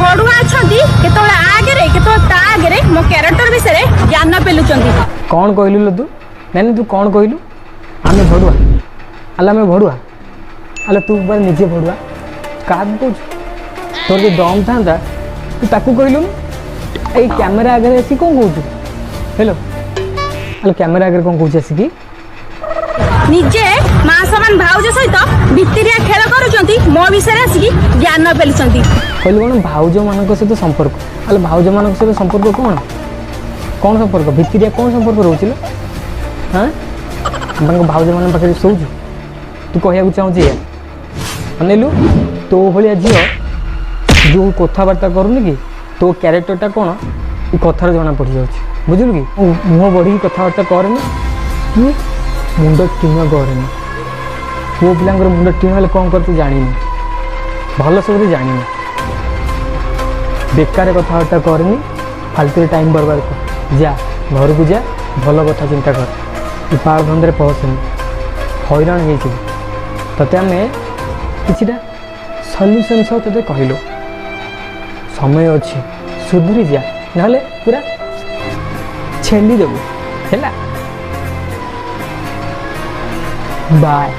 ଭଡୁଆ ଅଛନ୍ତି, କେତେବେଳେ ଆଗରେ କେତେବେଳେ ତା ଆଗରେ ମୋ କ୍ୟାରେକ୍ଟର ବିଷୟରେ ଜ୍ଞାନ ପେଲୁଛନ୍ତି। କ'ଣ କହିଲୁ ଲୋ ତୁ? ନାଇଁ ନାଇଁ, ତୁ କ'ଣ କହିଲୁ? ଆମେ ଭଡ଼ୁଆ? ଆଲେ ଆମେ ଭଡ଼ୁଆ? ଆଲେ ତୁ ପରା ନିଜେ ଭଡ଼ୁଆ। କାହାକୁ କହୁଛୁ? ତୋର ଯଦି ଦମ୍ ଥାନ୍ତା ତୁ ତାକୁ କହିଲୁନି। ଏଇ କ୍ୟାମେରା ଆଗରେ ଆସିକି କ'ଣ କହୁଛୁ? ହେଲୋ, ଆଲେ କ୍ୟାମେରା ଆଗରେ କ'ଣ କହୁଛୁ ଆସିକି? ନିଜେ ମା ସମାନ ଭାଉଜ ସହିତ ଭିତିରିଆ ଖେଳ କରୁଛନ୍ତି, ମୋ ବିଷୟରେ ଆସିକି ଜ୍ଞାନ ପେଲୁଛନ୍ତି। କହିଲୁ କ'ଣ ଭାଉଜମାନଙ୍କ ସହିତ ସମ୍ପର୍କ? ଆଲେ ଭାଉଜମାନଙ୍କ ସହିତ ସମ୍ପର୍କ କ'ଣ? କ'ଣ ସମ୍ପର୍କ? ଭିତିରିଆ କ'ଣ ସମ୍ପର୍କ ରହୁଛି ଲୋ? ହଁ, ତାଙ୍କ ଭାଉଜମାନଙ୍କ ପାଖରେ ଶୋଉଛୁ ତୁ? କହିବାକୁ ଚାହୁଁଛି ଏଇଆ? ଅନେଇଲୁ, ତୋ ଭଳିଆ ଝିଅ ଯେଉଁ କଥାବାର୍ତ୍ତା କରୁନି କି, ତୋ କ୍ୟାରେକ୍ଟରଟା କ'ଣ ଏ କଥାରୁ ଜଣା ପଡ଼ିଯାଉଛି, ବୁଝିଲୁ କି? ମୁହଁ ବଢ଼ିକି କଥାବାର୍ତ୍ତା କରେନି କି ମୁଣ୍ଡ ଟିଣ କରେନି। ପୁଅ ପିଲାଙ୍କର ମୁଣ୍ଡ ଟିଣ ହେଲେ କ'ଣ କରେ ତୁ ଜାଣିନୁ, ଭଲସେ ବୋଧେ ଜାଣିନୁ। ବେକାର କଥାବାର୍ତ୍ତା କରେନି, ଫାଲତୁରେ ଟାଇମ୍ ବର୍ବାଦ କର। ଯା, ଘରକୁ ଯା, ଭଲ କଥା ଚିନ୍ତା କର। ଏ ପାଳ ଧନ୍ଦାରେ ପଶେନି, ହଇରାଣ ହେଇଯିବୁ। ତତେ ଆମେ କିଛିଟା ସଲ୍ୟୁସନ୍ ସହ ତତେ କହିଲୁ। ସମୟ ଅଛି, ସୁଧୁରି ଯା, ନହେଲେ ପୁରା ଛେଲି ଦେବୁ। ହେଲା, ବାଏ।